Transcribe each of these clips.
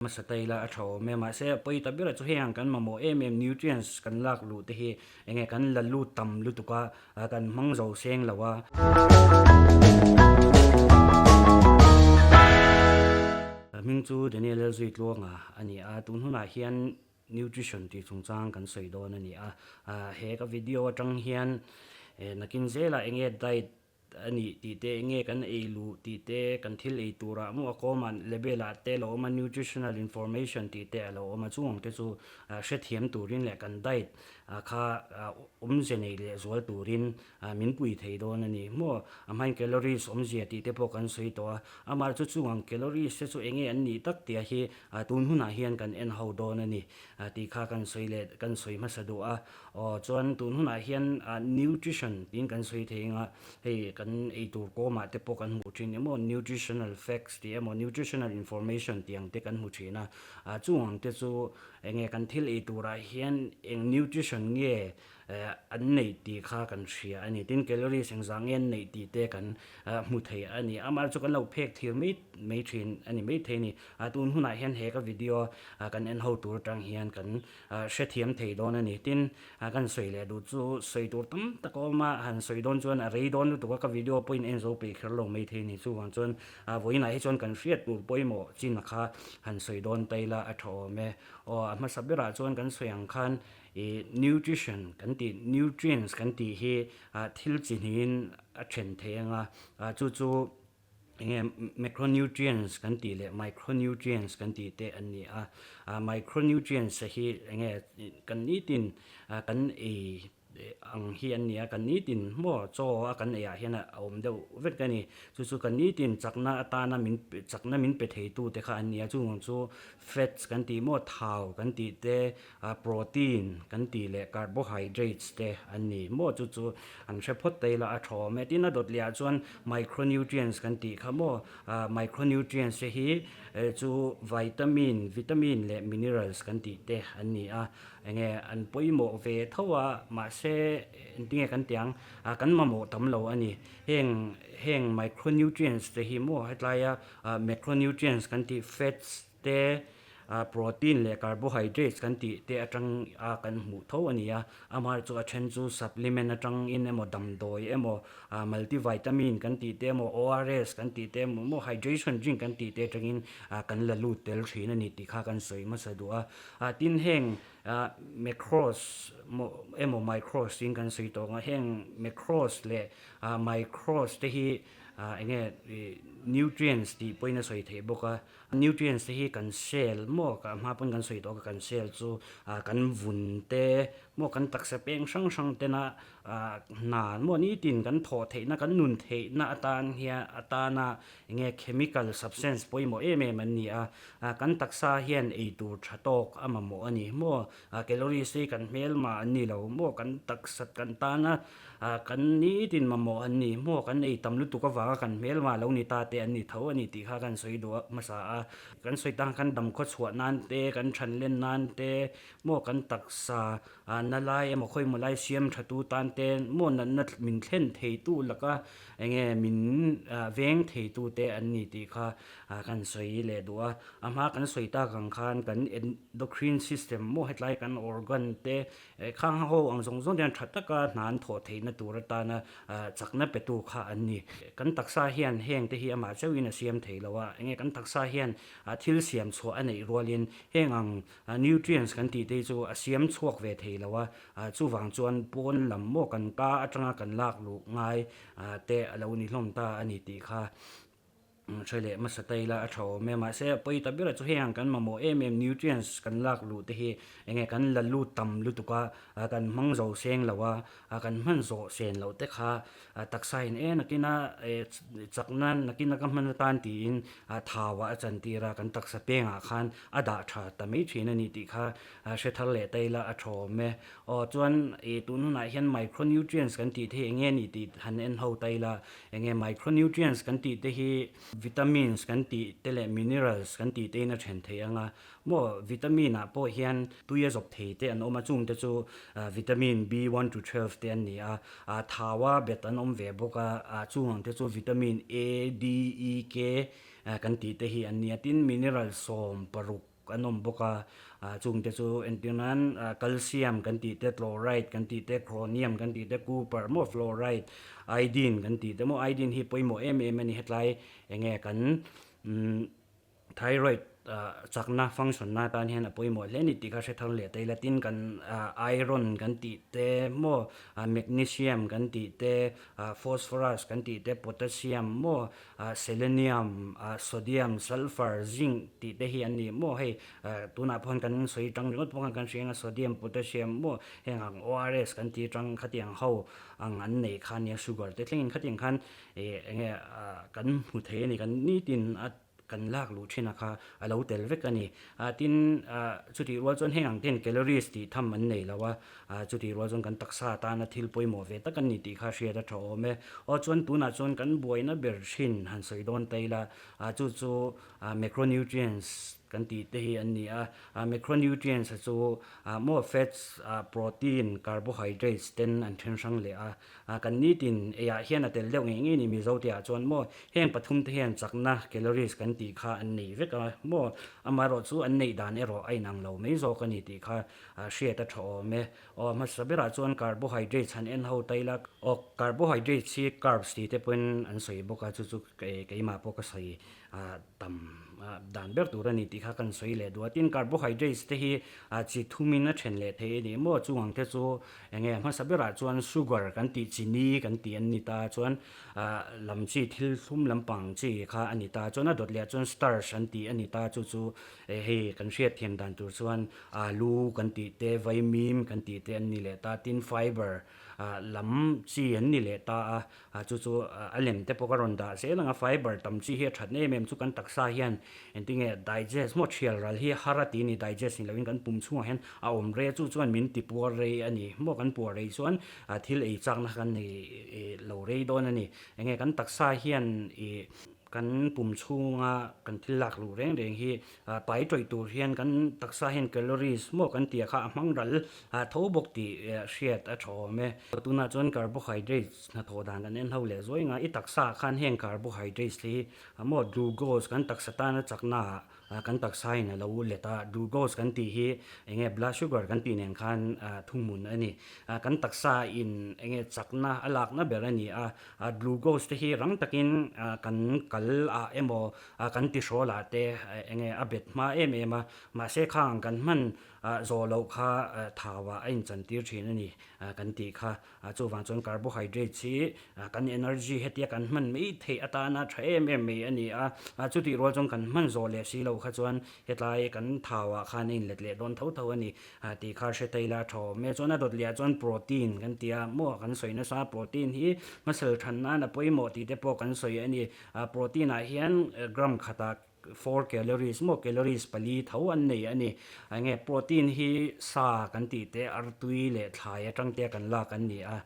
Hmasa ta ila a tha awm e. Mahse a pawi ta berah chu hei ang kan mamawh em em nutrients kan lak luh te hi enge kan la lut tam lutuk a, kan hmang zo seng lo a. Hming chu Daniel Lalzuitluanga a ni a, tun hunah hian nutrition tih chungchang kan sawi dawn a ni a. He ka video atang hian nakin zelah enge diet A nih tih te, enge kan ei luh tih te, kan thil ei turah maw a kawm a label ah te a lo awm a, nutritional information tih te a lo awm a, chung ang te chu hrethiam turin leh kan diet kha awmze nei leh zual turin min pui thei dawn a ni maw. A hmain calories awmzia tih te pawh kan sawi tawh a, amah chu chung ang calories te chu enge an nih tak tih hi tun hunah hian kan en ho dawn a ni tih kha kan sawi leh kan sawi hmasa duh a. Aw chuan tun hunah hian nutrition tiin kan sawi thei anga hei kan eitur kawmah te pawh kan hmuh thin emaw nutritional facts tih emaw nutritional information tih ang te kan hmu thin a, chung ang te chu enge kan thil eiturah hian eng nutrition nge an neih tih kha kan hria a ni. Tin calories engzah nge an neih tih te kan hmu thei a ni. Amah chu kan lo phek thir mai mai thin a ni maithei a ni. Tun hunah hian he ka video kan en ho tur atang hian kan Hrethiam thei dawn a ni. Tin, kan sawi leh duh chu sawi tur tam tak a awm a, han sawi dawn chuan a rei dawn lutuk a, ka video pawhin en zo peih kher lo mai thei a ni. Chuvang chuan vawiinah hi chuan kan hriat tur pawimawh chin kha han sawi dawn ta ila a tha awm e. Aw, a hmasa berah chuan kan sawi ang khan ih nutrition kan tih, nutrients kan tih hi thil chi hnihin a then thei ang a, chu chu Enge macronutrients kan tih leh micronutrients kan tih te an ni a. Micronutrients hi enge kan nitin kan ei ang hi an ni a, kan nitin maw chaw a kan eiah hian a awm deuh vek a ni. Chu chu kan nitin chakna atana min chakna min pe theitu te kha an ni a, chungah chu fats kan tih maw thau kan tih te Protein kan tih leh carbohydrates te an ni maw chu chu an hre phawt ta ila a tha awm e. Tin a dawt leh ah chuan micronutrients kan tih kha maw micronutrients te hi chu vitamin, vitamin leh minerals kan tih te an ni a. Enge an pawimawh ve tho a mahse engtinge kan tih ang kan mamawh tam lo a ni. Heng heng micronutrients te hi maw hetlaia macronutrients kan tih fats te, protein leh carbohydrates kan tih te atang a kan hmuh tho a ni a, amaherawhchu chu a then chu supplement atangin emaw damdawi emaw multivitamin kan tih te emaw ORS kan tih te emaw maw hydration drink kan tih te atangin kan la lut tel thin a ni tih kha kan sawi hmasa duh a, tin heng macros emaw micros tiin kan sawi tawh ang a, heng macros leh micros te hi enge nutrients tih pawhin a sawi theih bawk a. Nutrients te hi kan cell maw ka hma pawn kan sawi tawh a kan cell chu kan vun te maw kan taksa peng hrang hrang tena hna maw nitin kan thawh theihna kan nun theihna atan hian atana enge chemical substance pawimawh em em an ni a, kan taksa hian eitur tha tawk a mamawh a ni maw calories te hi kan hmelma an ni lo maw kan taksa kan tana Kan nitin mamawh an ni maw? Kan ei tam lutuk avanga kan hmelma lo ni ta te an ni tho a ni tih kha kan sawi duh a hmasa a. Kan sawi tang khan damkhaw chhuah nan te, kan than len nan te, maw kan taksa na lai emaw khawi maw lai siam tha tu tan te, maw natna min thlen thei tu laka enge min veng thei tu te an ni tih kha kan sawi leh duh a. A hma kan sawi tak ang khan kan endocrine system maw hetlai kan organ te Khang ho ang zawng zawng hian tha taka hna an thawh theihna tur atana chakna petu kha an ni. Kan taksa hian heng te hi amah chauhin a siam thei lo a, enge kan taksa hian thil siam chhuah a neih rualin heng ang nutrients kan tih te hi chu a siam chhuak ve thei lo a, chuvang chuan pawn lam maw kan ka atanga kan lak luh ngai te a lo ni hlawm ta a ni tih kha Hre leh hmasa ta ila a tha awm e. Mahse a pawi ta berah chu heng ang kan mamawh em em nutrients kan lak luh te hi enge kan la lut tam lutuk a, kan hmang zo seng lo a, kan hman zawh sen loh te kha taksa in e nakina chakna nakina ka hman atan tiin thau ah a chantir a, kan taksa pengah khan a dah tha ta mai thin a ni tih kha hre thar leh ta ila a tha awm e. Aw chuan ih tun hunah hian micronutrients kan tih te hi enge ni tih han en ho ta ila Enge micronutrients kan tih te hi vitamins kan tih te leh minerals kan tih te in a then thei ang a, maw vitamin ah pawh hian tui a zawp thei te an awm a, chung te chu vitamin B one to 12 te an ni a, thau a bet an awm ve bawk a, chung ang te chu vitamin A, D, E, K kan tih te hi an ni a, tin mineral 16. an awm bawk a, chungte chu entir nan calcium kan tih te, chloride kan tih te, chromium kan tih te, cooper maw fluoride, iodine kan tih te maw, iodine hi pawimawh em em a ni hetlai enge kan Thyroid chakna function na atan hian a pawimawh hle a ni tih kha hre thar leh ta ila. Tin, kan iron kan tih te maw, magnesium kan tih te, phosphorus kan tih te, potassium maw, selenium, sodium, sulphur, zinc tih te hi an ni maw. Hei tunah pawh hian kan sawi tang ringawt pawh khan kan hria ang a, sodium, potassium maw heng ang ORS kan tih tang khatiang ho ang an neih kha nia sugar te thlengin khatiang khan eng nge kan hmu thei a ni kan nitin a kan lak luh thin a kha a lo tel vek a ni. Tin, chutih rual chuan heng ang ten calories tih tham an nei lo a, chutih rual chuan kan taksa atana thil pawimawh ve tak an ni tih kha hriat a tha awm e. Aw chuan tunah chuan kan buaina ber thin han sawi dawn ta ila, chu chu macronutrients kan tih te hi an ni a. Macronutrients chu maw fats, protein, carbohydrates ten an then hrang leh a. A kan nitin eiah hian a tel deuh ngei ngei ni Mizo te ah chuan maw heng pathum te hian chakna calories kan tih kha an nei vek a maw amaherawh chu an neih dan erawh a inang lo mai zawk a ni tih kha hriat a tha awm e. Aw hmasa berah chuan carbohydrates han en ho ta ila aw carbohydrates hi carbs tih te pawhin an sawi bawk a chu chu keimah pawh ka sawi tam dan ber tur a ni tih kha kan sawi leh duh a. Tin, carbohydrates te hi chi thumin a then leh thei a ni maw? Chung ang te chu eng nge hmasa berah chuan sugar kan tih chini kan tih an ni ta chuan lam chi thil thlum lampang chi kha a ni ta chuan a dawt leh ah chuan starch an tih a ni ta chu chu hei kan hriat thiam dan tur chuan alu kan tih te vaimim kan tih te an ni leh ta. Tin, fiber lam chi an ni leh ta a. A chu chu a lem te pawh ka rawn dah zel ang a, fiber tam chi hi a that em em chu kan taksa hian engtinge digest maw thial ral hi har a ti a ni, digest ni loin kan pum chhungah hian a awm rei a, chu chuan min ti puar rei a ni maw, kan puar rei chuan thil ei chakna kan nei lo rei dawn a ni, enge kan taksa hian ih kan pum chhunga kan thil lak luh reng reng hi pai tawih tur hian kan taksa hian calories maw kan tih kha a hmang ral tho bawk tih hriat a tha awm e. Tunah chuan carbohydrates hnathawh dan kan en ho leh zuai nga i taksa ah khan heng carbohydrates hi maw glucose kan taksa tana chakna ah kan taksa in a lo let a, glucose kan tih hi enge blood sugar kan tih nen khan thuhmun a ni. Kan taksa in enge chakna a lakna ber a ni a, glucose te hi rang takin kan kal ah emaw kan tihrawl ah te enge a bet hma em em a, mahse khang kan hman zawh loh kha thau ah a inchantir thin a ni kan tih kha. Chuvang chuan carbohydrates hi kan energy hetia kan hman mai theih atana tha em em mai a ni a, chutih rual chuan kan hman zawh leh si lo kha chuan hetlai kan thauah khan a inlet leh dawn tho tho a ni tih kha hre thei la tha awm e. Chuan a dawt leh ah chuan protein kan ti a, maw kan sawi nasa protein hi hmasel than nan a pawimawh tih te pawh kan sawi a ni. Protein ah hian gram khatah 4 calories maw calories pali tho an nei a ni. Enge protein hi sa kan tih te artui leh thlai atang te kan lak an ni a.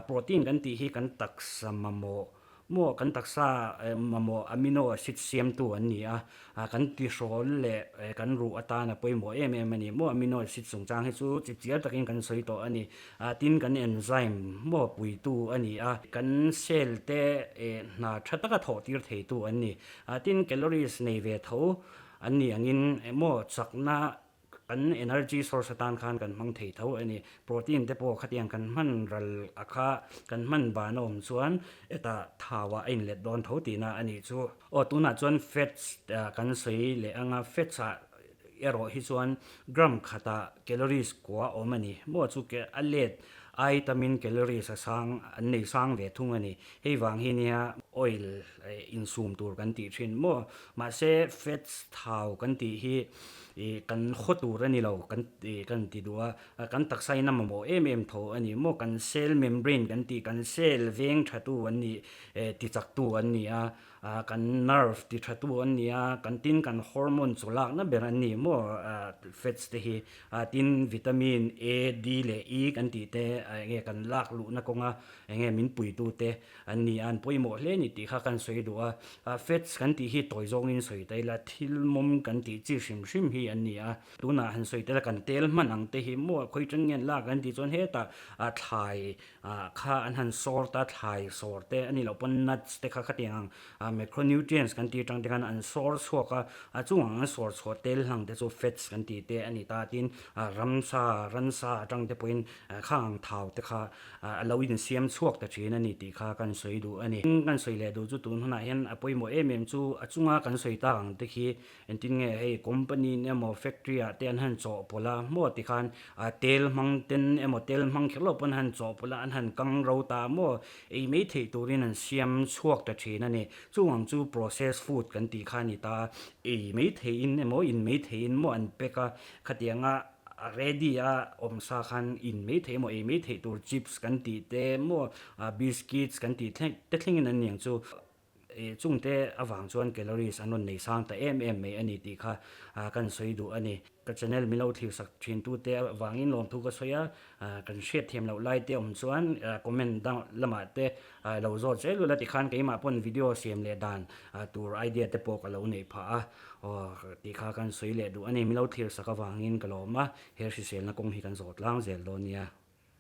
Protein kan tih hi kan taksa mamawh maw kan taksa mamawh amino acid siamtu an ni a. Kan tihrawl leh kan ruh atan a pawimawh em em a ni maw amino acid chungchang hi chu chichiar takin kan sawi tawh a ni. Tin kan enzyme maw puitu a ni a. Kan cell te hna tha taka thawh tir theitu an ni. Tin, calories nei ve tho an ni angin emaw chakna kan energy source atan khan kan hmang thei tho a ni. Protein te pawh khatiang kan hman ral a kha kan hman ban a awm chuan hetah thauah a inlet dawn tho tihna a nih chu. Aw tunah chuan fats kan sawi leh anga fats ah erawh hi chuan gram khatah calories kua awm a ni. Maw chu a let ai tamin calories a sang an nei sang ve thung a ni. Hei vang hi nia oil insum tur kan tih thin maw? Mahse fats thau kan tih hi kan haw tur a ni lo kan kan ti duh a, kan taksa in a mamawh em em tho a ni maw? Kan cell membrane kan tih kan cell veng tha tu an nih ti chak tu an ni a, kan nerve ti tha tu an ni a, kan tin kan hormone chaw lakna ber an ni maw fats te hi. Tin vitamin A, D leh E kan tih te enge kan lak luhna kawnga Enge min puitute an ni a, an pawimawh hle a ni tih kha kan sawi duh a. Fats kan tih hi tawi zawngin sawi ta ila, thil mawm kan tih chi hrim hrim hi an ni a. Tunah han sawi ta ila kan tel hman ang te hi maw khawi ṭan nge an lak an tih chuan hetah thlai kha an han sawr ta, thlai sawr te a nih loh pawn nuts te kha khatiang ang. Macronutrients kan tih atang te khan an sawr chhuak a, a chungah an sawr chhuah tel hlang te chu fats kan tih te a ni ta. Tin, ramsa, ransa atang te pawhin khang ang thau te kha a lo insiam chhuak ta thin a ni tih kha kan sawi duh a ni. Kan sawi leh duh chu tun hunah hian a pawimawh em em chu a chunga kan sawi tak ang te khi Engtin nge hei company in emaw factory ah te an han chawhpawlh a maw tikhan tel hmang ten emaw tel hmang kher lo pawn an han chawhpawlh a an han kang ro ta maw ei mai theih turin an siam chhuak ta thin a ni. Chung ang chu process food kan tih kha a ni ta ei mai theihin emaw in mai theihin maw an pack a khatianga a ready a awm sa khan in mai theih emaw ei mai theih tur chips kan tih te maw biscuits kan tih thleng te thlengin an ni ang chu. Chungte avang chuan calories an rawn nei sang ta em em mai a ni tih kha kan sawi duh a ni. Ka channel min lo thlir sak thin tute avangin lawmthu ka sawi a, kan hriat thiam loh lai te awm chuan comment lamah te lo zawt zel ula tikhan keimah pawn video siam leh dan tur idea te pawh ka lo neih phah a tih kha kan sawi leh duh a ni. Min lo thlir sak avangin ka lawm a, he hriselna kawng hi kan zawh tlang zel dawn nia.